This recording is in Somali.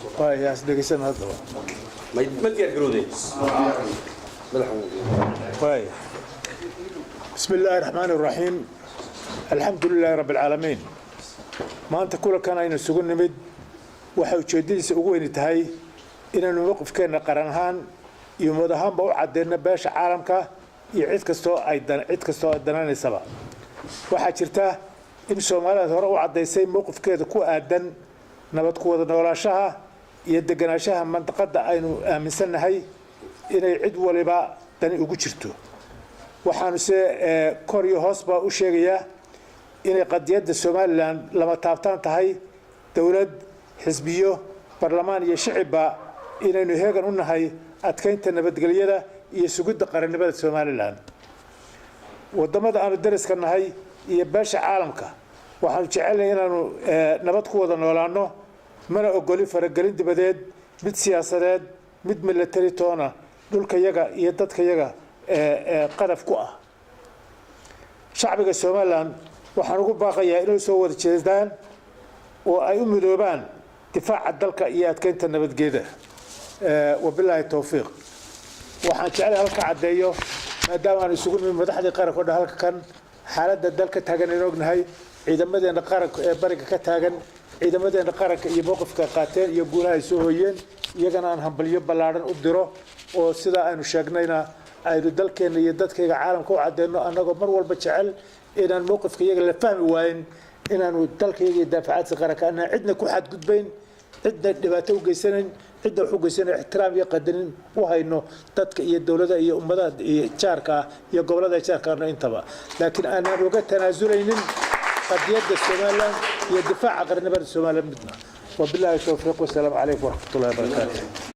Waaya, is dhegeysan haddaba. Ma diyaar garowday, madaxweyne? Waaya. بسم الله الرحمن الرحيم، الحمد لله رب العالمين. Maanta kulankan aynu isugu nimid waxay ujeeddadiisa ugu weyni tahay inaynu mowqifkeenna qaran ahaan iyo ummad ahaanba u caddeyno beesha caalamka iyo cid kastoo ay dananaysaba. Waxaa jirta in Soomaaliya hore u caddaysay mowqifkeeda ku aadan nabad ku wada noolaanshaha iyo deganaanshaha mandaqadda aynu aaminsannahay inay cid waliba dani ugu jirto. Waxaanu se kor iyo hoosba u sheegayaa inay qadiyadda Somaliland lama taabtaan tahay. Dowlad, xisbiyo, barlamaan iyo shicibba inaynu heegan u nahay adkaynta nabadgelyada iyo sugidda qarannimada Somaliland. Waddamada aanu dariska nahay iyo beesha caalamka waxaanu jecelnahay inaanu nabad ku wada noolaanno, mana ogolin faragelin dibadeed, mid siyaasadeed, mid milatari toona, dhulkayaga iyo dadkayaga qadaf ku ah. Shacbiga Somaliland waxaan ugu baaqayaa inay soo wada jeedaan oo ay u midoobaan difaaca dalka iyo adkeynta nabadgeeda. Wabilaahi towfiiq. Waxaan jeclay halka caddeeyo, maadaama aan isugu nimid madaxdii qaranka o dhan halka kan, xaaladda dalka taagan aynu ognahay, ciidamadeena qaranka ee bariga ka taagan, ciidamadeena qaranka iyo mowqifka qaateen iyo guulaha ay soo hooyeen, iyagana aan hambalyo ballaadhan u diro, oo sidaa aynu sheegnayna aynu dalkeenna iyo dadkayga caalamka u caddeyno, annagoo mar walba jecel inaan mowqifka iyaga la fahmi waayin, inaanu dalkayaga iyo daafacaadka qaranka anaan cidna ku xadgudbayn, cidna dhibaato u geysanayn, cidna wax u geysanayn, ixtiraam iyo qadarin u hayno dadka iyo dowladaha iyo ummadaha iyo jaarka ah iyo gobollada jaarkaana intaba, laakiin aanaan uga tanaasulaynin qadiyadda Somaliland iyo difaaca qarannimada Somaliland midna. Wabilaahi towfiiq, wasalaamu calaykum waraxmatullahi wabarakaatu.